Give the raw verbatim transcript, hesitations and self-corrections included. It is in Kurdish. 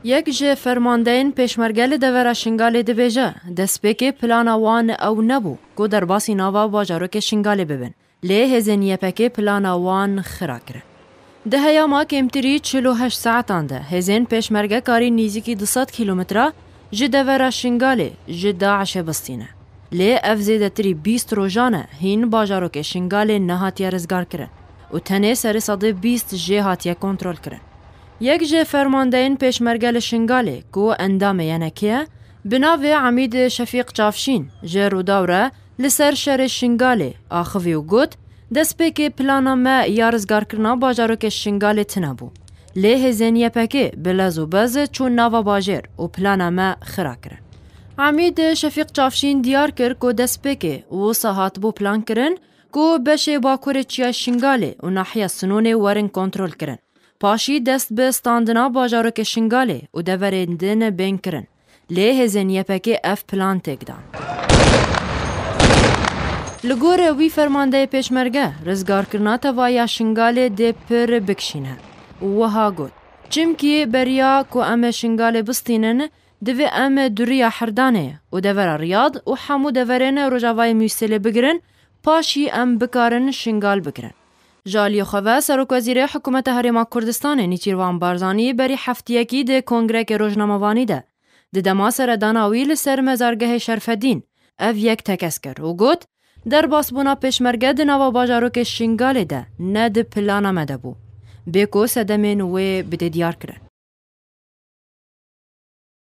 Yek ji fermandeyên pêşmerge li devera Şingalê dibêje, destpêkê plana wan ew nebû ku derbasî nava bajarokê Şingalê bibin. Lê hêzên Y P G plana wan xira kirin. Di heyama kêmtirî çil û heşt saetan de hêzên pêşmerge karî nîzîkî du sed kîlometre ji devera Şingalê ji DAIŞê bistîne. Lê ev zêdetirî bîst rojan e hîn bajarokê Şingalê nehatiye rizgarkirin û tenê serê sedê bîst jê hatiye kontrolkirin. Yek ji fermandeyên pêşmerge li Şingalê ku endamê Y N K'ê ye, bi navê Emîd Şefîq Çavşîn ji Rûdaw re li ser şerê Şingalê axivî û got, destpêkê plana me ya rizgarkirina bajarokê Şingalê tune bû. Lê hêzên Y P G bi lez û bez çûn nava bajêr û plana me xira kirin. Emîd Şefîq Çavşîn diyar kir ku destpêkê wisa hatibû plankirin ku beşê bakurê çiya Şingalê û nahiya Sinûnê werin kontrolkirin. Paşî dest bi standina bajarokê Şingalê û deverên din bên kirin. Lê hêzên Y P G ev plan têk dan. Li gor wî fermandeyê pêşmerge, rizgarkirina tevahiya Şingalê dê pir bikişîne û wiha got, çimkî beriya ku em ê Şingalê bistînin, divê em duriya Herdanê û devera Riyad û hemû deverên Rojavayê Mûsilê bigirin, paşî em bikarin Şingal bigirin. Ji aliyê xwe ve Serokwezîrê Hikûmeta Herêma Kurdistanê Nîçîrvan Barzanî berî heftiyekî di kongrekê rojnamevanî de di dema seredana wî li ser mezargehê Şerfedîn ev yek tekez kir û got, derbasbûna pêşmerge di nava bajarokê Şingalê de ne di plana me de bû. Bê ku sedemên wê bidê diyar kirin.